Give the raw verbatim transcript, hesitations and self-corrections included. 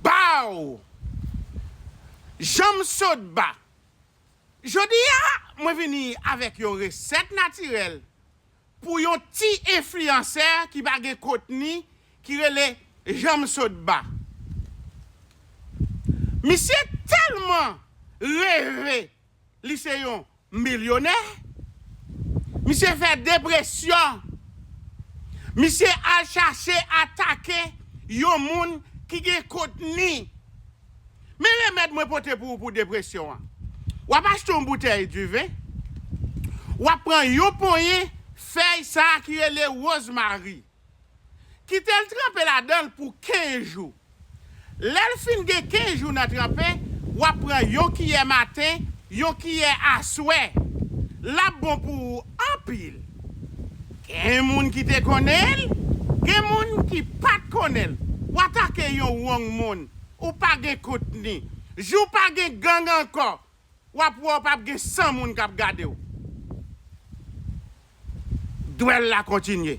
Baw! Janm sot ba. Jodi a, mwen vini avèk yon resèt natirèl pou yon ti enfliyansè ki pa gen kontni, ki rele Janm sot ba. Misye tèlman reve li se yon milyonè. Misye fè depresyon. Misye al chache atake yon moun ki gen kontni. Men remèd mwen pote pou ou pou depresyon an. W ap achte yon boutèy diven, w ap pran yon ponyen fèy sa a ki rele wozmari. Kite l tranpe ladan l pou kenz jou. Lè l fin gen kenz jou nan tranpe, w ap pran yon kiyè maten, yon kiyè aswè. L ap bon pou ou anpil. Gen moun ki te konnen l, gen moun ki pa t konnen l. W atake yon wrong moun, ou pa gen kontni. Jou pa gen gang ankò, w ap wè w p ap gen san moun k ap gade w. Dwèl la kontinye.